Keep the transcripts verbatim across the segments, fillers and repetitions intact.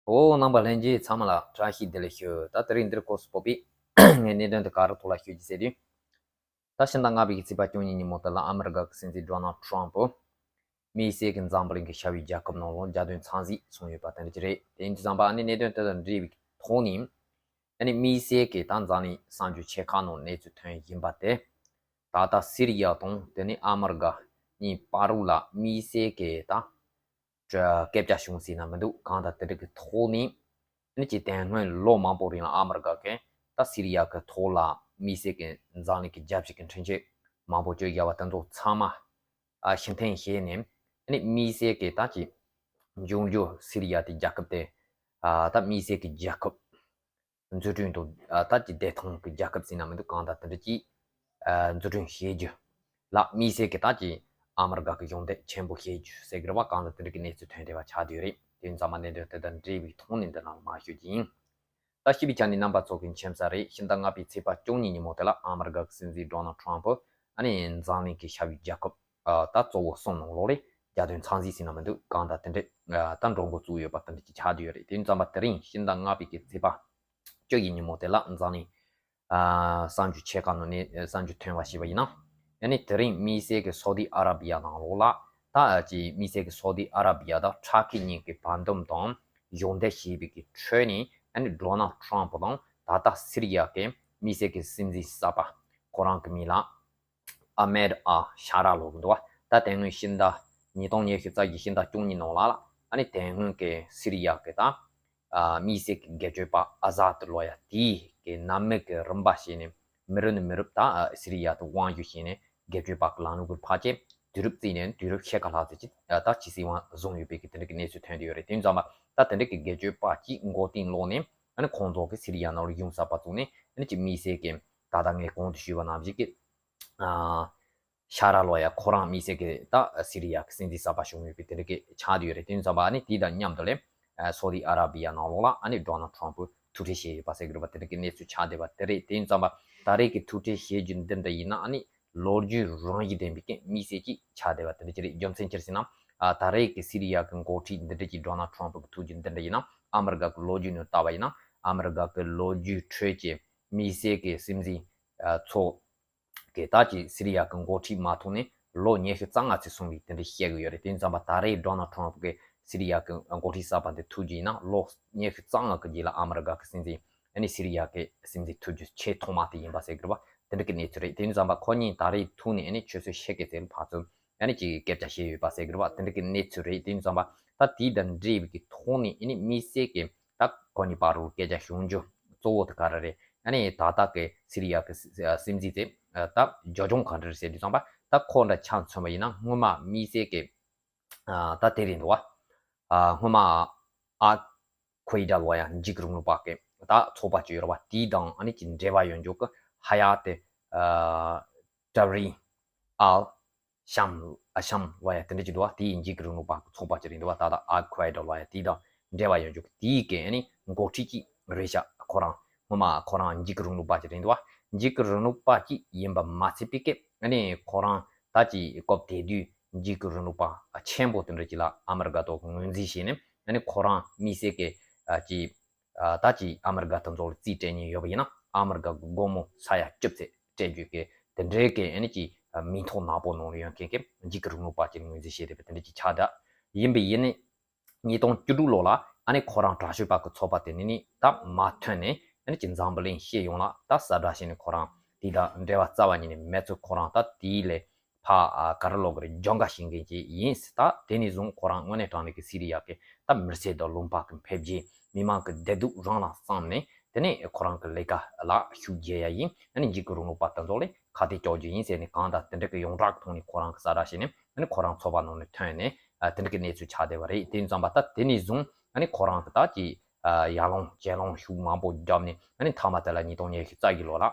ཨོ། རྣམ་པ་ལྷན་རྒྱས་ཚང་མ་ལ་བཀྲ་ཤིས་བདེ་ལེགས་ཞུ། ད་དེ་རིང་འདིར་སྐོར་སུ་སྤོབས་པའི་ངས་གནད་དོན་དེ་ག་རེ་ཐོག་ལ་ཞུ་རྒྱུ་ཟེར་དུས། ད་ཕྱི་ཟླ་ལྔ་པའི་ཚེས་པ་བཅུ་གཉིས་ཉིན་མོ་དེ་ལ་ཨ་མི་རི་ཀ་གི་སྲིད་འཛིན་ཌོ་ནལ་ཊམ་ཕུ་དམིགས་བསལ་གྱི་འཛམ་བུ་གླིང་གི་ཤར་བའི་རྒྱལ་ཁབ་ནང་ལོགས་རྒྱལ་དོན་འཚམས་གཟིགས་སོང་ཡོད་པ་དེ་འདྲ་ཅིག་རེད། དེ་ཡིན་དུས་ཙམ་པ་ཨ་ནི་གནད་དོན་དེ་དང་འབྲེལ་བའི་ཐོག་ནས་ཨ་ནི་དམིགས་བསལ་གྱི་ད་འཛམ་གླིང་གསར་འགྱུར་ཆེ་ཁག་ནང་གནས་ཚུལ་ཐོན་བཞིན་པ་དེ། ད་ལྟ་སི་རི་ཡ་དང་དེ་ནས་ཨ་མི་རི་ཀ་གཉིས་བར་རུ་ལ་དམིགས་བསལ་གྱི་ད་སྐད་ཆ་བྱུང་ཟེར་ན་མི་འདུག། གང་ལྟར་དེ་འདྲ་གི་ཐོག་ནས་ནི་ཅིག་དེ་སྔོན་ལོ་མང་པོ་རིང་ལ་ཨ་མི་རི་ཀ་གིས་ད་སི་རི་ཡ་གི་ཐོག་ལ་དམིགས་བསལ་གྱི་འཛམ་གླིང་གི་རྒྱལ་སྤྱི་གི་འཕྲིན་བཅོལ་མང་པོ་བཅོས་བཞག་པ་དེ་ཚོ་ཚང་མ་ཨ་ཕྱིར་འཐེན་བྱས་ནས་ནི་དམིགས་བསལ་གྱི་ད་ཅིག་འབྱུང་འགྱུར་སི་རི་ཡ་དེ་རྒྱལ་ཁབ་དེ་ཨ་ད་དམིགས་བསལ་གྱི་རྒྱལ་ཁབ་འཛུགས་སྐྲུན་དང་ཨ་ད་ཅིག་བདེ་ཐང་གི་རྒྱལ་ཁབ་ཟེར་ན་མི་འདུག། གང་ལྟར་དེ་འདྲ་ཅིག་ཨ་འཛུགས་སྐྲུན་བྱེད་རྒྱུ་ལ་དམིགས་བསལ་གྱི་ད་ཅིག་ཨ་མི་རི་ཀ་གི་གཞོགས་འདེགས་ཆེན་པོ་བྱེད་རྒྱུ་ཟེར་གི་རེད་བ། གང་ལྟར་དེ་འདྲ་གི་གནས་ཚུལ་ཐོན་བསྡད་པ་ཆགས་བསྡད་ཡོད་རེད། དེ་ཡིན་ཙང་མ་གནད་དོན་དེ་དང་འབྲེལ་བའི་ཐོག་ནས་འདི་ནང་ལ་མར་ཞུ་རྒྱུ་ཡིན། ད་སྤྱི་པའི་ཆ་ནས་རྣམ་པ་ཚོ་གི་མཁྱེན་གསལ་རེད། ཕྱི་ཟླ་ལྔ་པའི་ཚེས་པ་བཅུ་གཉིས་ཉིན་མོ་དེ་ལ་ཨ་མི་རི་ཀ་གི་སྲིད་འཛིན་ཌོ་ནལ་ཊམ་ཕུ་ཨ་ནི་འཛམ་གླིང་གི་ཤར་བའི་རྒྱལ་ཁབ་ཨ་ད་གཙོ་བོ་གསུམ་ནང་ལོགས་རེད། རྒྱལ་དོན་འཚམས་གཟིགས་ཟེར་ན་མི་འདུག། གང་ལྟར་དེ་འདྲས་ཨ་ད་མགྲོན་འབོར་བཙུགས་ཡོད་པ་དེ་འདྲས་ཀྱི་ཆགས་བསྡད་ཡོད་རེད། དེ་ཡིན་ཙང་མ་དེ་རིང་ཕྱི་ཟླ་ལྔ་པའི་གི་ཚེས་པ་བཅུ་ཡི་ཉིན་མོ་དེ་ལ་འཛམ་གླིང་ཨ་གསར་འགྱུར་ཆེ་ཁག་ནང་ནས་གསར་འགྱུར་ཐོན་པ་ཞིག་པ་ཡིན་ན། ཨ་ནི་དེ་རིང་དམིགས་བསལ་གྱི་སའུ་དི་ཨ་ར་བི་ཡ་ནང་ལོགས་ལ་ད་ཅིག་དམིགས་བསལ་གྱི་སའུ་དི་ཨ་ར་བི་ཡ་དང་ཊར་ཀི་གཉིས་ཀྱི་བར་འདུམ་དང་གཞོགས་འདེགས་བྱས་པའི་གི་ཁྲོད་ནས་ཨ་ནི་ཌོ་ནལ་ཊམ་ཕུ་དང་ད་ལྟ་སི་རི་ཡ་གི་དམིགས་བསལ་གྱི་སྲིད་འཛིན་གསར་པ་ཁོ་རང་གི་མིང་ལ་ཨ་མེད་ཨ་ཤ་ར་ལབ་ཀྱི་འདུག་བ། ད་དེ་སྔོན་ཕྱི་ཟླ་ཉིས་སྟོང་ཉི་ཤུ་རྩ་བཞི་ཕྱི་ཟླ་བཅུ་གཉིས་ནང་ལ་ལ་ཨ་ནི་དེ་སྔོན་གྱི་སི་རི་ཡ་གི་ད་ཨ་དམིགས་བསལ་གྱི་སྒེར་གཅོད་པ་ཨ་ཟ་ཏི་ལོ་ཡ་དེའི་གི་ནང་མི་གི་རིམ་པ་བྱས་ནས་མི་རབས་ནས་མི་རབས་ད་ཨ་སི་རི་ཡ་དུ་དབང་བསྒྱུར་བྱས་ནས་སྒེར་གཅོད་པ་གི་ལམ་ལུགས་ཀྱི་ཕར་ཆེར་དུས་རབས་བརྩིས་ནས་དུས་རབས་ཕྱེད་ཀ་ལྷག་ཙམ་ཅིག་ད་ཕྱི་སྲིད་དབང་བཟུང་ཡོད་པའི་གི་དེ་འདྲ་གི་གནས་ཚུལ་ཐོན་བསྡད་ཡོད་རེད། དེ་ཡིན་ཙང་མ་ད་དེ་འདྲ་གི་སྒེར་གཅོད་པ་གཅིག་མགོ་རྟིང་སློག་ནས་ཨ་ནི་ཁོང་ཚོ་གི་སི་རི་ཡ་ནང་ལ་གཞུང་གསར་པ་བཙུགས་ནས་ཨ་ནི་ཅིག་དམིགས་བསལ་གྱི་ད་ལྟ་ངས་གོང་དུ་ཞུས་པ་ནང་བཞིན་གྱི་ཨ་ཤ་ར་ལོ་ཡ་ཁོ་རང་དམིགས་བསལ་གྱི་ད་སི་རི་ཡ་གི་སྲིད་འཛིན་གསར་པ་བྱུང་ཡོད་པའི་དེ་འདྲ་གི་ཆགས་བསྡད་ཡོད་རེད། དེ་ཡིན་ཙང་མ་ཨ་ནི་དེ་དང་མཉམ་དུ་ལས་ཨ་སའུ་དི་ཨ་ར་བི་ཡ་ནང་ལོགས་ལ་ཨ་ནི་ཌོ་ནལ་ཊམ་ཕུ་ཐུག་འཕྲད་བྱས་ཡོད་པ་ཟེར་གི་རེད་པ། དེ་འདྲ་གི་གནས་ཚུལ་ཆགས་བསྡད་པ་དེ་རེད། དེ་ཡིན་ཙང་མ་ད་རེས་ཀྱི་ཐུག་འཕྲད་བྱེད་རྒྱུ་འདི་འདྲ་ཡིན་ན་ཨ་ནི་ལོ་རྒྱུས་རང་བཞིན་ལྡན་པའི་གི་དམིགས་བསལ་ཅིག་ཆགས་བསྡད་པ་དེ་འདྲ་ཅིག་རེད། རྒྱུ་མཚན་ཅི་རེད་ཟེར་ན་ཨ་ད་རེས་ཀྱི་སི་རི་ཡ་གི་འགོ་ཁྲིད་འདི་འདྲ་ཅིག་ཌོ་ནལ་ཊམ་ཕུ་གི་ཐུག་རྒྱུ་འདི་འདྲ་ཡིན་ན་ཨ་མི་རི་ཀ་གི་ལོ་རྒྱུས་ནང་ལྟ་བ་ཡིན་ན་ཨ་མི་རི་ཀ་གི་ལོ་རྒྱུས་ཁྲོད་ཀྱི་དམིགས་བསལ་གྱི་སྲིད་འཛིན་ཨ་ཚོ་གི་ད་ཅིག་སི་རི་ཡ་གི་འགོ་ཁྲིད་མ་ཐོན་ནས་ལོ་ཉི་ཤུ་རྩ་ལྔ་ཙམ་སོང་བའི་དེ་འདྲ་བཤད་གི་ཡོད་རེད། དེ་ཡིན་ཙང་མ་ད་རེས་ཌོ་ནལ་ཊམ་ཕུ་གི་སི་རི་ཡ་གི་འགོ་ཁྲིད་གསར་པ་འདི་ཐུག་རྒྱུ་ཡིན་ན་ལོ་ཉི་ཤུ་རྩ་ལྔ་གི་རྗེས་ལ་ཨ་མི་རི་ཀ་གི་སྲིད་འཛིན་ཨ་ནི་སི་རི་ཡ་གི་སྲིད་འཛིན་ཐུག་རྒྱུ་ཆེས་ཐོག་མ་དེ་ཡིན་པ་ཟེར་གི་རེད་བ། དེ་འདྲ་གི་གནས་ཚུལ་རེད། དེ་ཡིན་ཙང་མ་ཁོ་གཉིས་ད་རེས་ཐུག་ནས་ཨ་ནི་ཆུ་ཚོད་ཕྱེད་ཀའི་ཚད་ལ་ཕར་ཚུར་ཨ་ནི་ཅིག་སྐད་ཆ་བཤད་ཡོད་པ་ཟེར་གི་རེད་བ། དེ་འདྲ་གི་གནས་ཚུལ་རེད། དེ་ཡིན་ཙང་མ་ད་དེ་དང་འབྲེལ་བའི་གི་ཐོག་ནས་ཨ་ནི་དམིགས་བསལ་གི་ད་ཁོ་གཉིས་བར་རུ་སྐད་ཆ་བྱུང་རྒྱུ་གཙོ་བོ་དེ་ག་རེ་རེད། ཨ་ནི་ད་ལྟ་གི་སི་རི་ཡ་གི་སྲིད་འཛིན་དེ་ད་ཇོ་ཇོང་ག་འདྲ་རེད་ཟེར་དུས་ཙམ་པ་ད་ཁོ་འདྲ་ཆ་མཚོན་པ་ཡིན་ན་སྔོན་མ་དམིགས་བསལ་གི་ད་དེ་རེད་འདུག་བ། སྔོན་མ་ཨ་ཁུའི་ཌ་ལོ་ཡ་འཇིགས་རུང་ལུགས་པ་གི་ད་ཚོགས་པ་ཅིག་ཡོད་རེད་བ། དེའི་དང་ཨ་ནི་ཅིག་འབྲེལ་བ་ཡོད་འཇོག་གི་ཧ་ཡ་དེ་ཏ་རི་ཨལ་ཤམ་ཨ་ཤམ་ལོ་ཡ་དེ་འདྲ་ཅིག་འདུག་བ། དེའི་འཇིགས་རུང་ལུགས་པ་གི་ཚོགས་པ་ཅིག་རེད་འདུག་བ། ད་ལྟ་ཨལ་ཁུའི་ཌ་ལོ་ཡ་དེའི་དང་འབྲེལ་བ་ཡོད་འཇོག་གི་དེའི་གི་ཨ་ནི་འགོ་ཁྲིད་ཅིག་རེད་ཤག་ཁོ་རང་སྔོན་མ་ཁོ་རང་འཇིགས་རུང་ལུགས་པ་ཅིག་རེད་འདུག་བ། འཇིགས་རུང་ལུགས་པ་ཅིག་ཡིན་པ་མ་ཚད་པའི་སྐད་ཨ་ནི་ཁོ་རང་ད་ཅིག་སྐབས་དེ་དུས་འཇིགས་རུང་ལུགས་པ་ཆེན་པོ་དེ་འདྲ་ཅིག་ལ་ཨ་མི་རི་ཀ་ཐོག་ངོས་འཛིན་བྱས་ནས་ཨ་ནི་ཁོ་རང་དམིགས་བསལ་གྱི་ཨ་ཅིག་ཨ་ད་ཅིག་ཨ་མི་རི་ཀ་དེ་ཚོ་ལ་རྩིས་སྤྲད་མཁན་ཡོད་པ་ཡིན་ན་ཨ་མི་རི་ཀ་གི་སྒོར་མོ་ས་ཡ་བཅུ་ཙམ་སྤྲད་རྒྱུ་གི་དེ་འདྲའི་གི་ཨ་ནི་ཅིག་ཨ་མིང་ཐོ་ནག་པོ་ནང་ལ་ཡོད་མཁན་གྱི་འཇིགས་རུང་ལུགས་པ་ཅིག་ངོས་འཛིན་བྱས་བསྡད་པ་དེ་འདྲ་ཅིག་ཆགས་བསྡད་ཡིན་པ་ཡིན་ནི། ཉིས་སྟོང་བཅུ་དྲུག་ལོ་ལ་ཨ་ནི་ཁོ་རང་དྲག་ཤོས་པ་གི་ཚོགས་པ་དེ་ནི་ནི་ད་མ་ཐོན་ནས་ཨ་ནི་ཅིག་འཛམ་བུ་གླིང་སྤྱི་ཡོངས་ལ་ད་གསལ་བསྒྲགས་བྱས་ནས་ཁོ་རང་དེ་དང་འབྲེལ་བ་རྩ་བ་ཉིད་ནས་མེད་ཚུལ། ཁོ་རང་ད་དེའི་ལས་ཕ་ཨ་ག་རེ་ལབ་དགོས་རེད། སྦྱོང་ག་བྱེད་མཁན་ཅིག་ཡིན། ད་དེ་ནས་བཟུང་ཁོ་རང་དངོས་གནས་དྲང་གནས་ཀྱི་སི་རི་ཡ་གི་ད་མི་སེར་དང་ལུང་པ་གི་འཕེལ་རྒྱས་མི་མང་གི་བདེ་སྡུག་རང་ལ་བསམ་ནས་དེ་ནས་ཁོ་རང་གི་ལས་ཀ་ལ་ཤུགས་རྒྱག་ཡ་ཡིན། ཨ་ནི་འཇིགས་སྐུལ་རིང་ལུགས་པ་དེ་ཚོ་ལས་ཁ་གཏད་གཅོག་རྒྱུ་ཡིན་ཟེར་ནས་གང་ལྟར་དེ་འདྲ་གི་ཡོངས་གྲགས་ཐོག་ནས་ཁོ་རང་གི་གསལ་བསྒྲགས་བྱས་ནས་ཨ་ནི་ཁོ་རང་ཚོགས་པ་ནང་ནས་ཐོན་ནས་ཨ་དེ་འདྲ་གི་གནས་ཚུལ་ཆགས་བསྡད་པ་རེད། དེ་ཡིན་ཙང་པ་ད་དེ་ནས་བཟུང་ཨ་ནི་ཁོ་རང་གི་ད་ཀྱི་ཨ་ཡར་ལངས་གྱེན་ལངས་ཤུགས་མང་པོ་བརྒྱབ་ནས་ཨ་ནི་མཐའ་མ་དེ་ལ་ཉིས་སྟོང་ཉི་ཤུ་རྩ་བཞི་ལོ་ལ་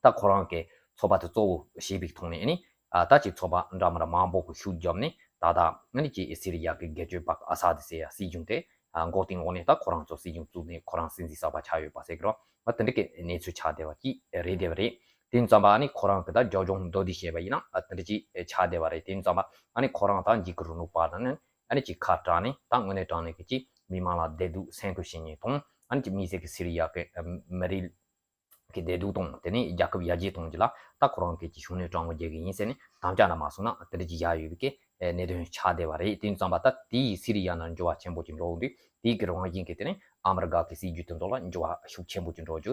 ད་ཁོ་རང་གི་ཚོགས་པ་དེ་གཙོ་བོ་བྱས་པའི་ཐོག་ནས་ཨ་ནི་ཨ་ད་ཀྱི་ཚོགས་པ་འདྲ་མི་འདྲ་མང་པོ་གི་ཤུགས་བརྒྱབ་ནས་ད་ལྟ་ཨ་ནི་ཀྱི་སི་རི་ཡ་གི་སྒེར་གཅོད་པ་ཨ་ས་དི་ཟེར་ཡ་སྲིད་གཞུང་དེ་ཨ་མགོ་རྟིང་འོག་ནས་ད་ཁོ་རང་ཚོ་སྲིད་གཞུང་བཙུགས་ནས་ཁོ་རང་སྲིད་འཛིན་གསར་པ་ཆགས་ཡོད་པ་ཟེར་གི་རོ། ཨ་དེ་འདྲ་གི་གནས་ཚུལ་ཆགས་བསྡད་པ་ཅིག་རེད་བསྡད་པ་རེད། དེ་ཡིན་ཙང་པ་ཨ་ནི་ཁོ་རང་གི་ད་རྒྱབ་ལྗོངས་མདོར་བསྡུས་བཤད་པ་ཡིན་ན་ཨ་དེ་འདྲ་ཅིག་ཆགས་བསྡད་པ་རེད། དེ་ཡིན་ཙང་པ་ཨ་ནི་ཁོ་རང་ད་འཇིགས་སྐུལ་རིང་ལུགས་པ་དང་ནི་ཨ་ནི་ཅིག་ཁ་བྲལ་ནས་ད་དངོས་གནས་དྲང་གནས་ཀྱི་ཅིག་ མི་མང་ལ་བདེ་སྡུག་སེམས་ཁུར་བྱེད་མཁན་དང་ཨ་ནི་ཅིག་དམིགས་བསལ་གྱི་སི་རི་ཡ་གི་མི་རིགས་ཀྱི་བདེ་སྡུག་དང་དེ་ནས་རྒྱལ་ཁབ་ཡར་རྒྱས་གཏོང་རྒྱུ་ལ་ད་ཁོ་རང་གིས་ཀྱི་ཤུགས་སྣོན་དྲང་པོ་རྒྱག་གི་ཡིན་ཟེར་ནས་དམ་བཅའ་འདྲ་མ་སོང་ན་དེ་འདྲ་ཅིག་བཞག་ཡོད་པའི་གི་གནད་དོན་ཆགས་བསྡད་པ་རེད། དེ་ཙམ་པ་ད་དེའི་སི་རི་ཡ་ནང་འགྱུར་བ་ཆེན་པོ་ཅིག་འགྲོ་འོང་དུས་དེའི་གི་རང་བཞིན་གྱི་དེ་ནས་ཨ་མི་རི་ཀ་གི་སྲིད་ཇུས་དེ་ཚོ་ལ་འགྱུར་བ་ཤུགས་ཆེན་པོ་ཅིག་འགྲོ་རྒྱུ་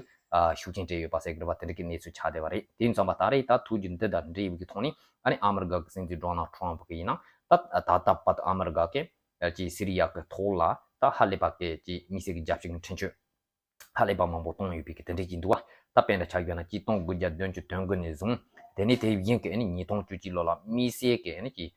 ཤུགས་རྐྱེན་སྤྲད་ཡོད་པ་ཟེར་གི་རེད་པ། དེ་འདྲ་གི་གནས་ཚུལ་ཆགས་བསྡད་པ་རེད། དེ་ཙམ་པ་ད་རེས་ད་ཐུགས་རྒྱུ་འདི་དང་འབྲེལ་བའི་གི་ཐོག་ནས་ཨ་ནི་ཨ་མི་རི་ཀ་གི་སྲིད་འཛིན་ཌོ་ནལ་ཊམ་ཕ་གི་ཡིན་ན་ད་ད་ལྟ་བར་དུ་ཨ་མི་རི་ཀ་གི་ཅིག་སི་རི་ཡ་གི་ཐོག་ལ་ད་ཧ་ལས་པ་གི་ཅིག་དམིགས་བསལ་གྱི་རྒྱབ་སྐྱོར་གྱི་འཕྲིན་བཅོལ་ཧ་ལས་པ་མང་པོ་གཏོང་ཡོད་པའི་གི་དེ་འདྲ་ཅིག་འདུག་བ། ད་དཔེ་འདྲ་ཆ་བཞག་ན་གཅིག་སྟོང་དགུ་བརྒྱ་བདུན་ཅུ་དོན་དགུ་ནས་བཟུང་དེ་ནས་དེ་བཞིན་གི་ཨ་ནི་ཉིས་སྟོང་བཅུ་གཅིག་ལོ་ལ་དམིགས་བསལ་གི་ཨ་ནི་ཅིག་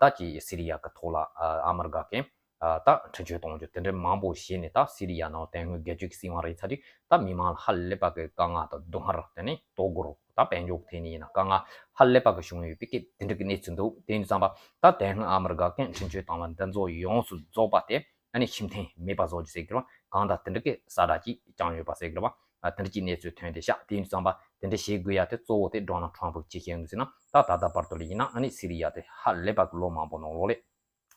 ད་ཅིག་སི་རི་ཡ་གི་ཐོག་ལ་ཨ་མི་རི་ཀ་གི་ད་འཕྲིན་བཅོལ་གཏོང་རྒྱུ་དེ་འདྲ་མང་པོ་བྱས་ནས་ད་སི་རི་ཡ་ནང་དེ་སྔོན་སྒེར་གཅོད་ཀྱི་སྲིད་དབང་རེད་ཚར་དུས་ད་མི་མང་ལ་ཧ་ལས་པ་གི་དཀའ་ངལ་དང་སྡུག་བསྔལ་དེ་ནས་ལྟོ་གོས་ད་དཔལ་འབྱོར་ཐད་ནས་ཡིན་ན་དཀའ་ངལ་ཧ་ལས་པ་གི་བྱུང་ཡོད་པའི་གི་དེ་འདྲ་གི་གནས་ཚུལ་འདུག་དེ་ཡིན་ཙམ་པ་ད་དེ་སྔོན་ཨ་མི་རི་ཀ་གི་འཕྲིན་བཅོལ་བཏང་བ་འདི་ཚོ་ཡོངས་སུ་རྫོགས་པ་དེ་ཨ་ནི་ཕྱིར་འཐེན་མེད་པ་བཟོ་རྒྱུ་ཟེར་གི་རེད་བ། གང་ལྟར་དེ་འདྲ་གི་གསལ་བསྒྲགས་ཅིག་བསྐྱངས་ཡོད་པ་ཟེར་གི་རེད་བ། དེ་འདྲ་གི་གནས་ཚུལ་ཐོན་བསྡད་ཤག་དེ་ཡིན་ཙམ་པ་དེ་འདྲ་བྱེད་དགོས་ཡ་དེ་གཙོ་བོ་དེ་ཌོ་ནལ་ཊམ་ཕ་གིས་ཅི་བཤད་འདུག་ཟེར་ན་ད་ད་ལྟ་བར་དུ་ལ་ཡིན་ན་ཨ་ནི་སི་རི་ཡ་དེ་ཧ་ལས་པ་གི་ལོ་མང་པོ་ནང་ལོགས་ལས་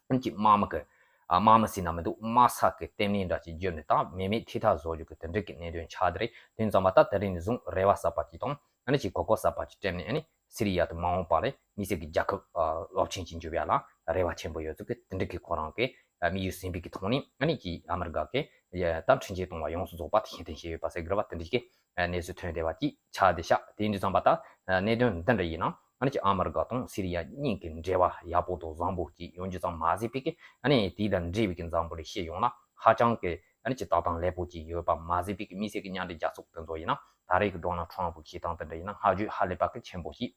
ཨ་ནི་ཅིག་དམག་མི་གི་ཨ་དམག་མི་ཟེར་ན་མི་འདུག་དམག་ས་གི་ལྟེ་གནས་འདྲ་ཅིག་བརྒྱུད་ནས་ད་མེ་མེད་ཐལ་ཐལ་བཟོ་རྒྱུ་གི་དེ་འདྲ་གི་གནད་དོན་ཆགས་བསྡད་རེད། དེ་ཡིན་ཙམ་པ་ད་དེ་རིང་ནས་བཟུང་རེ་བ་གསར་པ་ཅིག་དང་ཨ་ནི་ཅིག་གོ་སྐབས་གསར་པ་ཅིག་སྤྲད་ནས་ཨ་ནི་སི་རི་ཡ་དེ་མ་འོངས་པ་ལ་དམིགས་བསལ་གྱི་རྒྱལ་ཁབ་རླབས་ཆེན་ཅིག་འགྱུར་ཡ་ལ་རེ་བ་ཆེན་པོ་ཡོད་ཚུལ་གྱི་དེ་འདྲ་གི་ཁོ་རང་གི་དམིགས་ཡུལ་ཟིན་པའི་གི་ཐོག་ནས་ཨ་ནི་ཅིག་ཨ་མི་རི་ཀ་གི་ད་འཕྲིན་བཅོལ་གཏོང་བ་ཡོངས་སུ་རྫོགས་པ་དེ་ཕྱིར་འཐེན་བྱས་ཡོད་པ་ཟེར་གི་རེད་བ། དེ་འདྲ་གི་གནས་ཚུལ་ཐོན་བསྡད་པ་ཅིག་ཆགས་བསྡད་ཤག་དེ་ཡིན་དུས་ཙམ་པ་ད་གནད་དོན་འདི་འདྲ་ཡིན་ན་ཨ་ནི་ཅིག་ཨ་མི་རི་ཀ་དང་སི་རི་ཡ་གཉིས་ཀྱི་འབྲེལ་བ་ཡག་པོ་དང་བཟང་པོ་ཅིག་ཡོང་རྒྱུ་ཙམ་མ་ཟད་པའི་གི་ཨ་ནི་དེ་དང་འབྲེལ་བའི་གི་འཛམ་བུ་གླིང་སྤྱི་ཡོངས་ལ་ཧ་ཅང་གི་ཨ་ནི་ཅིག་ལྟ་སྟངས་ལེགས་པོ་ཅིག་ཡོད་པ་མ་ཟད་པའི་གི་དམིགས་བསལ་གྱི་མཉམ་འབྲེལ་རྒྱལ་ཚོགས་དེ་ཚོ་ཡིན་ན་ད་རེས་ཀྱི་ཌོ་ནལ་ཊམ་ཕ་གི་བྱེད་སྟངས་དེ་འདྲ་ཡིན་ན་སྔ་རྗེས་ཧ་ལས་པ་གི་ཆེན་པོ་ཞིག་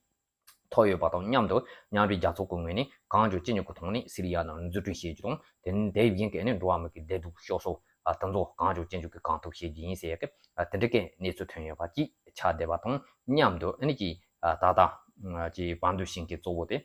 ཐོབ་ཡོད་པ་དང་མཉམ་དུ་མཉམ་འབྲེལ་རྒྱལ་ཚོགས་ཀྱི་ངོས་ནས་གང་མགྱོགས་ཅི་མགྱོགས་ཀྱི་ཐོག་ནས་སི་རི་ཡ་ནང་འཛུགས་སྐྲུན་བྱེད་རྒྱུ་དང་དེ་ནི་དེ་བཞིན་གྱི་ཨ་ནི་འགྲོ་བ་མི་གི་བདེ་སྡུག་སྐྱོབ་གསོ་དེ་ཚོ་གང་མགྱོགས་ཅི་མགྱོགས་ཀྱི་གང་ཐུབ་བྱེད་རྒྱུ་ཡིན་ཟེར་ཡ་གི་དེ་འདྲ་གི་གནས་ཚུལ་ཐོན་ཡོད་པ་ཅིག་ཆགས་བསྡད་པ་དང་མཉམ་དུ་ཨ་ནི་ཅིག་ད་ལྟ་ཅིག་བར་འདུམ་བྱེད་མཁན་གཙོ་བོ་དེ་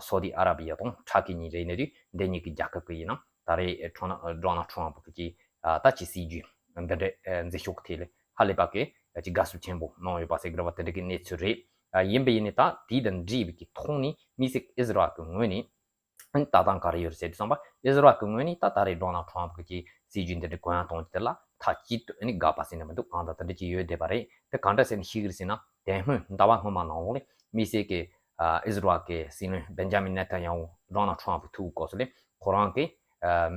སོ་ཏི་ཨ་ར་བི་ཡ་དང་ཐར་ཀི་གཉིས་རེད་ནས་དུས་འདི་གཉིས་ཀྱི་རྒྱལ་ཁབ་ཀྱི་ཡིན་ན་ད་རེས་ཌོ་ནལ་ཌོ་ནལ་ཊམ་ཕ་གི་ཅིག་ད་ཅིག་སྲིད་ཇུས་འདི་འདྲ་འཛིན་ཕྱོགས་ཀྱི་ཐད་ལ་ཧ་ལས་པ་གི་ཅིག་དགའ་བསུ་ཆེན་པོ་གནང་ཡོད་པ་ཟེར་གི་རེད་བ། དེ་འདྲ་གི་གནས་ཚུལ་རེད། ཡིན་པ་ཡིན་ནའི་ད་དེ་དང་འབྲེལ་བའི་གི་ཐོག་ནས་དམིགས་བསལ་ཨི་ཟི་རལ་གི་ངོས་ནས་ད་ལྟ་ག་རེ་ཡོད་རེད་ཟེར་དུས་ཙམ་པ་ཨི་ཟི་རལ་གི་ངོས་ནས་ད་ད་རེས་ཌོ་ནལ་ཊམ་ཕ་གི་ཅིག་སྲིད་ཇུས་འདི་འདྲ་གོ་ཡང་གཏོང་རྒྱུ་དེ་ལ་མཐའ་གཅིག་ཏུ་ཨ་ནི་དགག་པ་ཟེར་ན་མི་འདུག་གང་ལྟར་དེ་འདྲ་ཅིག་ཡོད་བསྡད་པ་རེད། དེ་གང་འདྲ་ཟེར་ནས་ཤེས་ཀྱི་རེད་ཟེར་ན་དེ་སྔོན་ཟླ་བ་སྔོན་མ་ནང་ལོགས་ལ་དམིགས་བསལ་གི་ཨི་ཟི་རལ་གི་སྲིད་བློན་བེན་ཇ་མིན་ནེ་ཐན་ཡ་ཧུ་ཌོ་ནལ་ཊམ་ཕ་གི་ཐུག་གོ་སོ་ལས་ཁོ་རང་གི་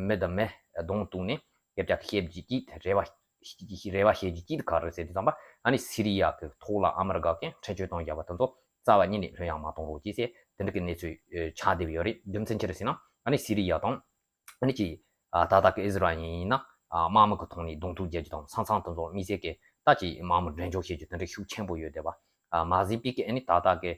མི་དང་མི་གདོང་གཏུགས་ནས་སྐད་ཆ་བཤད་རྒྱུ་ཅིག་རེ་བ་རེ་བ་བྱེད་རྒྱུ་ཅིག་ག་རེ་ཟེར་དུས་ཙམ་པ་ཨ་ནི་སི་རི་ཡ་གི་ཐོག་ལ་ཨ་མི་རི་ཀ་གི་འཕྲིན་བཅོལ་གཏོང་རྒྱུ་བ་དེ་ཚོ་རྩ་བ་ཉིད་ནས་ལྷོད་ཡངས་མ་གཏོང་རོགས་གྱིས་ཟེར་དེ་འདྲ་གི་གནས་ཚུལ་ཆགས་བསྡད་ཡོད་རེད། རྒྱུ་མཚན་ཅི་རེད་ཟེར་ན་ཨ་ནི་སི་རི་ཡ་དང་ཨ་ནི་ཅིག་ད་ལྟ་གི་ཨི་ཟི་རལ་ཡིན་ན་དམག་མི་གི་ཐོག་ནས་གདོང་ཐུག་རྒྱག་རྒྱུ་དང་ས་མཚམས་དེ་ཚོ་དམིགས་བསལ་གི་ད་ཅིག་དམག་མི་འགྲེམས་འཇོག་བྱེད་རྒྱུ་དེ་འདྲ་ཤུགས་ཆེན་པོ་ཡོད་བསྡད་པ་མ་ཟད་པའི་གི་ཨ་ནི་ད་ལྟ་གི་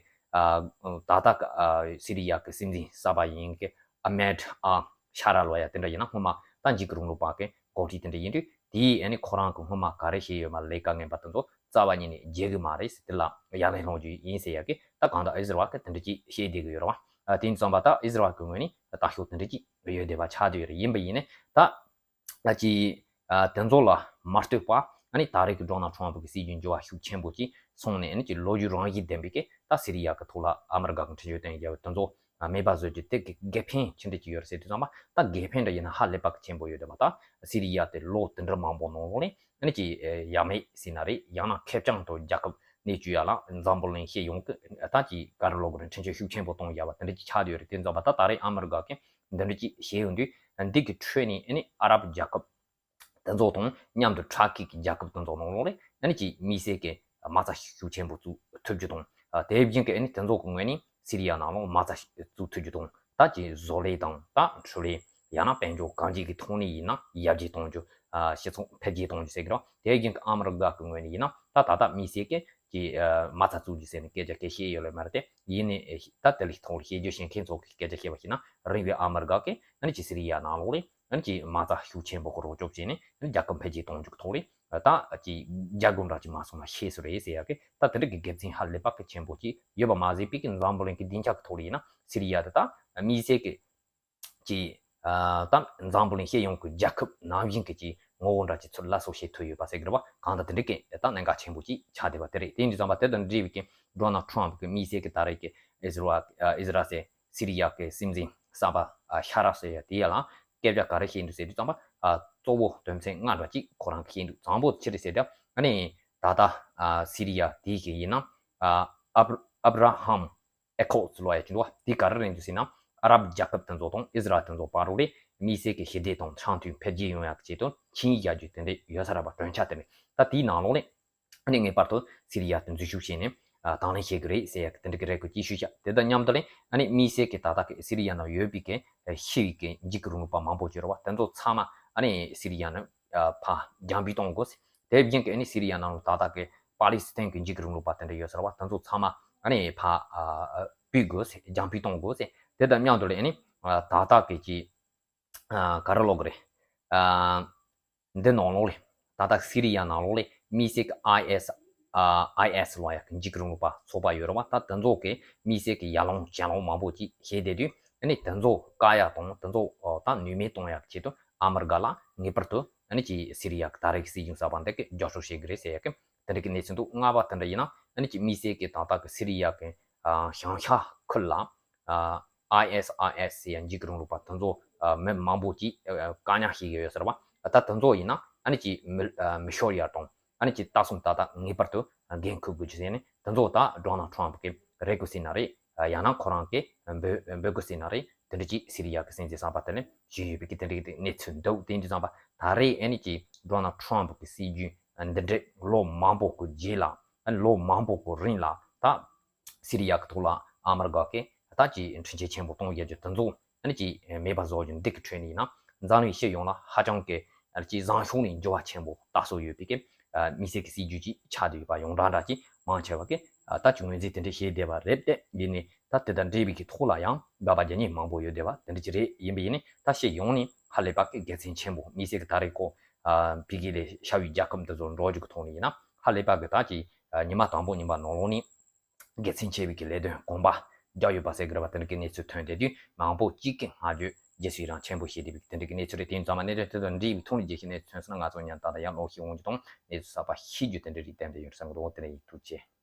ད་ལྟ་གི་སི་རི་ཡ་གི་སྲིད་འཛིན་གསར་པ་ཡིན་གི་ཨ་མེད་ཨ་ཤ་ར་ལོ་ཡ་དེ་འདྲ་ཡིན་ན་སྔོན་མ་ད་འཇིགས་སྐུལ་རིང་ལུགས་པ་གི་འགོ་ཁྲིད་དེ་འདྲ་ཡིན་དུས་དེས་ཨ་ནི་ཁོ་རང་གི་སྔོན་མ་ག་རེ་བྱས་ཡོད་མ་ལས་ཀ་ངན་པ་དེ་ཚོ་རྩ་བ་ཉིད་ནས་བརྗེད་གི་མ་རེད་ཟེར་དེ་ལ་ཡ་ལན་སློང་རྒྱུ་ཡིན་ཟེར་ཡ་གི་ད་གང་ལྟར་ཨི་ཟི་རལ་གི་དེ་འདྲ་ཅིག་བཤད་བསྡད་གི་ཡོད་རེད་བ། དེ་ཡིན་ཙམ་པ་ད་ཨི་ཟི་རལ་གི་ངོས་ནས་ལྟ་ཕྱོགས་དེ་འདྲ་ཅིག་ཡོད་བསྡད་པ་ཆགས་བསྡད་ཡོད་རེད། ཡིན་པ་ཡིན་ནའི་ད་ཨ་ཅི་ཨ་དེ་ཚོ་ལ་མ་ལྟོས་པ་ཨ་ནི་ད་རེས་ཀྱི་ཌོ་ནལ་ཊམ་ཕ་གི་སྲིད་ཇུས་འགྱུར་བ་ཤུགས་ཆེན་པོ་ཅིག་སོང་ནས་ཨ་ནི་ཅི་ལོ་རྒྱུས་རང་བཞིན་ལྡན་པའི་གི་ད་སི་རི་ཡ་གི་ཐོག་ལ་ཨ་མི་རི་ཀ་གི་འཕྲིན་བཅོལ་གཏོང་རྒྱུ་དེ་ཚོ་མེད་པ་བཟོ་རྒྱུ་དེ་གི་དགེ་ཕན་ཅི་འདྲ་ཅིག་ཡོད་རེད་ཟེར་དུས་ཙམ་པ་ད་དགེ་ཕན་འདྲ་ཡིན་ན་ཧ་ལས་པ་གི་ཆེན་པོ་ཡོད་རེད་པ། ད་སི་རི་ཡ་དེ་ལོ་དེ་འདྲ་མང་པོ་ནང་ལོགས་ནས་ཨ་ནི་ཅི་ཡ་མེད་ཟེར་ན་རེད། ཡང་ན་ཁེར་རྐྱང་དུ་རྒྱལ་ཁབ་གནས་བཅུག་ཡ་ལ་འཛམ་བུ་གླིང་སྤྱི་ཡོངས་ཀྱི་ད་ཅི་ག་རེ་ལབ་དགོས་རེད། འཕྲིན་བཅོལ་ཤུགས་ཆེན་པོ་གཏོང་ཡ་བ་དེ་འདྲ་ཅིག་ཆགས་བསྡད་ཡོད་རེད། དེ་ཙམ་པ་ད་ད་རེས་ཨ་མི་རི་ཀ་གི་འདི་འདྲ་ཅིག་བྱས་ཡོང་དུས་འདི་གི་ཁྲོད་ནས་ཨ་ནི་ཨ་རབ་རྒྱལ་ཁབ་དེ་ཚོ་དང་མཉམ་དུ་ཕྲ་ཁིག་གི་རྒྱལ་ཁབ་དེ་ཚོ་ནང་ལོགས་ལ་ཨ་ནི་ཅིག་དམིགས་བསལ་གྱི་མ་རྩ་ཤུགས་ཆེན་པོ་བཙུགས་ཐུབ་རྒྱུ་དང་། དེ་བཞིན་གྱི་ཨ་ནི་དེ་ཚོ་གི་ངོས་ནས་སི་རི་ཡ་ནང་ལོགས་མ་རྩ་བཙུགས་ཐུབ་རྒྱུ་དང་ད་ཅིག་བཟོ་ལས་དང་ད་འཕྲུལ་ལས་ཡང་ན་དཔལ་འབྱོར་གང་ཅིའི་ཐོག་ནས་ཡིན་ན་ཡར་རྒྱས་གཏོང་རྒྱུ། སྤྱི་ཚོགས་འཕེལ་རྒྱས་གཏོང་རྒྱུ་ཟེར་གི་རེད། དེ་བཞིན་གྱི་ཨ་མི་རི་ཀ་གི་ངོས་ནས་ཡིན་ན་ད་ད་ལྟ་དམིགས་བསལ་གྱི་ཅིག་མ་རྩ་བཙུགས་རྒྱུ་ཟེར་ནས་སྐད་ཆ་སྐད་བཤད་ཡོད་ལེ་མ་རེད་དེ། ཡིན་ནའི་ད་དེ་ལས་ཐོག་ལ་བཤད་རྒྱུ་བཤད་མཁན་ཚོ་གི་སྐད་ཆ་བཤད་པ་ཞིག་ན་རིང་བའི་ཨ་མི་རི་ཀ་གི་ཨ་ནི་ཅིག་སི་རི་ཡ་ནང་ལོགས་ལ་ཨ་ནི་ཅིག་མ་རྩ་ཤུགས་ཆེན་པོ་གི་རོགས་སྐྱོབ་བྱས་ནས་ཨ་ནི་རྒྱལ་ཁབ་འཕེལ་རྒྱས་གཏོང་རྒྱུ་གི་ཐོག་ལ་ད་ཅིག་རྒྱ་སྒོར་འདྲ་ཅིག་མ་སོང་ན་ཤེས་སུ་རེད་ཟེར་ཡ་གི་ད་དེ་འདྲ་གི་དགེ་མཚན་ཧ་ལས་པ་གི་ཆེན་པོ་ཅིག་ཡོད་པ་མ་ཟད་པའི་གི་འཛམ་བུ་གླིང་གི་སྡིངས་ཆ་གི་ཐོག་ལ་ཡིན་ན་སི་རི་ཡ་དེ་ད་དམིགས་བསལ་གི་ཅིག་ཨ་ད་འཛམ་བུ་གླིང་སྤྱི་ཡོངས་ཀྱི་རྒྱལ་ཁབ་ནང་བཞིན་གྱི་ཅིག་ངོ་བོ་འདྲ་ཅིག་ཚུར་སླར་གསོ་བྱེད་ཐུབ་ཡོད་པ་ཟེར་གི་རེད་བ། གང་ལྟར་དེ་འདྲའི་གི་ད་གནད་འགག་ཆེན་པོ་ཅིག་ཆགས་བསྡད་པ་དེ་རེད། དེ་ཡིན་དུས་ཙམ་པ་དེ་དང་འབྲེལ་བའི་གི་ཌོ་ནལ་ཊམ་ཕ་གི་དམིགས་བསལ་གི་ད་རེས་ཀྱི་ཨི་ཟི་རལ་ཨ་ཨི་ཟི་རལ་ཟེར་སི་རི་ཡ་གི་སྲིད་འཛིན་གསར་པ་ཨ་ཤ་ར་ཟེར་ཡ་དེ་ཡ་ལ་སྐད་ཆ་ག་རེ་བཤད་འདུག་ཟེར་དུས་ཙམ་པ་ཨ་ གཙོ་བོ་དོན་ཚན་ལྔ་འདྲ་ཅིག་ཁོ་རང་གིས་བཤད་འདུག་དང་པོ་ཅི་རེད་ཟེར་ཏེ། ཨ་ནི་ད་ལྟ་ཨ་སི་རི་ཡ་དེའི་གི་ཡིན་ན་ཨ་ཨབ་ཨབ་ར་ཧམ་ཨེ་ཁོ་ལོ་ཡ་ཅིག་འདུག་བ། དེ་ག་རེ་རེད་འདུག་ཟེར་ན། ཨ་རབ་རྒྱལ་ཁབ་དེ་ཚོ་དང་ཨིས་ར་ཨེལ་དེ་ཚོ་བར་རོགས་རེད། དམིགས་བསལ་གྱི་ཞི་བདེ་དང་འཆམ་མཐུན་འཕེལ་རྒྱས་ཡོང་ཡག་ཆེད་དུ་ཆིངས་ཡིག་བཞག་རྒྱུ་དེ་འདྲ་ཡོད་ས་རེད་བ། གྲོས་འཆར་དེ་འདྲ། ད་དེའི་ནང་ལོགས་ནས་ཨ་ནི་ངེས་པར་དུ་སི་རི་ཡ་དེ་འཛུལ་ཞུགས་བྱས་ནས་ཨ་དང་ལེན་བྱེད་ཀྱི་རེད་ཟེར་ཡག་གི་དེ་འདྲ་གི་རེ་སྐུལ་ཅིག་ཞུས་བཞག་དེ་དང་མཉམ་དུ་ལ་ཨ་ནི་དམིགས་བསལ་གྱི་ད་ལྟ་གི་སི་རི་ཡ་ནང་ཡོད་པའི་གི་ཤི་བའི་གི་འཇིགས་སྐུལ་རིང་ལུགས་པ་མང་པོ་ཅིག་ཡོད་རེད་བ། དེ་ཚོ་ཚང་མ་ཨ་ནི་སི་རི་ཡ་ནས་ཨ་ཕར་རྒྱང་འབུད་གཏོང་དགོས་ཟེར། དེ་བཞིན་གི་ཨ་ནི་སི་རི་ཡ་ནང་ལ་ད་ལྟ་གི་པ་ལི་སི་ཐན་གི་འཇིགས་སྐུལ་རིང་ལུགས་པ་དེ་འདྲ་ཡོད་ས་རེད་བ། དེ་ཚོ་ཚང་མ་ཨ་ནི་ཕར་ཨ་སྤོས་དགོས་ཟེར། རྒྱང་འབུད་གཏོང་དགོས་ཟེར། དེ་དང་མཉམ་དུ་ལ་ཨ་ནི་ཨ་ད་ལྟ་གི་ཅིག་ཨ་ག་རེ་ལབ་དགོས་རེད། ཨ་འདི་ནང་ལོགས་ལ་ད་ལྟ་སི་རི་ཡ་ནང་ལོགས་ལ་དམིགས་བསལ་གྱི་ཨའི་ཨེས་ཨ་ཨའི་ཨེས་ལབ་ཡག་གི་འཇིགས་སྐུལ་རིང་ལུགས་པ་ཚོགས་པ་ཡོད་རེད་བ། ད་དེ་ཚོ་གི་དམིགས་བསལ་གྱི་ཡར་ལངས་བྱེད་ལོང་མང་པོ་ཅིག་བྱས་བསྡད་དུས། ཨ་ནི་དེ་ཚོ་བཀག་ཡག་དང་དེ་ཚོ་ད་ནུས་མེད་གཏོང་ཡག་ཆེད་དུ་ཨ་མི་རི་ཀ་ལ་ངེས་པར་དུ་ཨ་ནི་ཅིག་སི་རི་ཡ་གི་ད་རེས་ཀྱི་སྲིད་གཞུང་གསར་པ་འདི་གི་རྒྱབ་སྐྱོར་བྱེད་ཀྱི་རེད་ཟེར་ཡག་གི་དེ་འདྲ་གི་གནས་ཚུལ་འདུག་ལྔ་པ་དེ་འདྲ་ཡིན་ན་ཨ་ནི་ཅིག་དམིགས་བསལ་གྱི་ད་ལྟ་གི་སི་རི་ཡ་གི་ཨ་བྱང་ཤར་ཁུལ་ལ་ཨ་ཨའི་ཨེས་ཨའི་ཨེས་ཟེར་ཡག་འཇིགས་སྐུལ་རིང་ལུགས་པ་དེ་ཚོ་ཨ་མི་མང་པོ་ཅིག་ཨ་བཀག་ཉར་བྱེད་ཀྱི་ཡོད་ཟེར་བ། ད་དེ་ཚོ་ཡིན་ན་ཨ་ནི་ཅིག་མི་ཨ་མི་ཤོར་ཡག་དང་ཨ་ནི་ཅིག་ལྟ་སྲུང་ཏག་ཏག་ངེས་པར་དུ་འགན་འཁུར་དགོས་ཀྱི་ཟེར་ནས་དེ་ཚོ་ད་ཌོ་ནལ་ཊམ་གི་རེ་སྐུལ་ཟེར་ན་རེད། ཡང་ན་ཁོ་རང་གི་འབོད་འབོད་སྐུལ་ཟེར་ན་རེད། དེ་འདྲ་ཅིག་སི་རི་ཡ་གི་སྲིད་འཛིན་གསར་པ་དེ་ལ་ཞུས་ཡོད་པའི་གི་དེ་འདྲ་གི་གནས་ཚུལ་འདུག་དེ་འདྲ་ཙམ་པ་ད་རེས་ཨ་ནི་ཅིག་ཌོ་ནལ་ཊམ་གི་སྲིད་ཇུས་འདི་འདྲ་ལོ་མང་པོ་གི་རྗེས་ལ་ཨ་ནི་ལོ་མང་པོ་གི་རིང་ལ་ད་སི་རི་ཡ་གི་ཐོག་ལ་ཨ་མི་རི་ཀ་གིས་ད་ཅིག་འཕྲིན་ཆས་ཆེན་པོ་གཏོང་ཡག་རྒྱུ་དེ་ཚོ་ཨ་ནི་ཅིག་མེད་པ་བཟོ་རྒྱུ་འདི་གི་ཁྲོད་ནས་ཡིན་ན་འཛམ་གླིང་སྤྱི་ཡོངས་ལ་ཧ་ཅང་གི་ཨ་ནི་ཅིག་བཟང་ཕྱོགས་ནས་འགྱུར་བ་ཆེན་པོ་ལྟ་སྲོལ་ཡོད་པའི་གི་དམིགས་བསལ་གྱི་སྲིད་ཇུས་ཅིག་ཆགས་བསྡད་ཡོད་པ་ཡོངས་གྲགས་འདྲ་ཅིག་མང་ཆེ་བ་གིས་ད་ཅིག་ངོས་འཛིན་དེ་འདྲ་བྱས་བསྡད་པ་རེད། དེ་ཡིན་ནའི་ད་དེ་དང་འབྲེལ་བའི་གི་ཐོག་ལ་ཡང་འབད་པ་རྒྱག་མཁན་མང་པོ་ཡོད་བསྡད་པ་དེ་འདྲ་ཅིག་རེད། ཡིན་པ་ཡིན་ནའི་ད་སྤྱི་ཡོངས་ནས་ཧ་ལས་པ་གི་དགེ་མཚན་ཆེན་པོ་དམིགས་བསལ་གྱི་ད་རེས་ཁོ་ཨ་ཕ་གི་ལས་ཤར་བའི་རྒྱལ་ཁབ་འདི་ཚོ་འགྲོ་རྒྱུ་གི་ཐོག་ནས་ཡིན་ན་ཧ་ལས་པ་གི་ད་ཅིག་ཨ་ཉི་མ་དང་པོ་ཉིན་པ་ནང་ལོགས་ནས་དགེ་མཚན་ཆེ་བའི་གི་ལས་དོན་གོང་འཕེལ་རྒྱག་ཡོད་པ་ཟེར་གི་རེད་བ། དེ་འདྲ་གི་གནས་ཚུལ་ཐོན་བསྡད་དུས་མང་པོ་གཅིག་གི་བསྔགས་བརྗོད་རྗེས་སུ་ཡི་རང་ཆེན་པོ་བྱེད་བསྡད་པའི་དེ་འདྲ་གི་གནས་ཚུལ་རེད། དེ་ཡིན་ཙང་མ་གནད་དོན་དེ་དང་འབྲེལ་བའི་ཐོག་ནས་རྒྱལ་སྤྱིའི་གནས་ཚུལ་ཐོན་སོང་ན་ང་ཚོ་ཉན་ད་ལྟ་ཡང་ཀློག་ཤེས་འོང་རྒྱུ་དང་གནས་ཚུལ་གསར་པ་ཤེས་རྒྱུ་དེ་འདྲ་རིགས་ཏན་ཏན་ཡོད་བསམ་གི་འདུག་དེ་ནས་ཡིན། ཐུགས་རྗེ་ཆེ།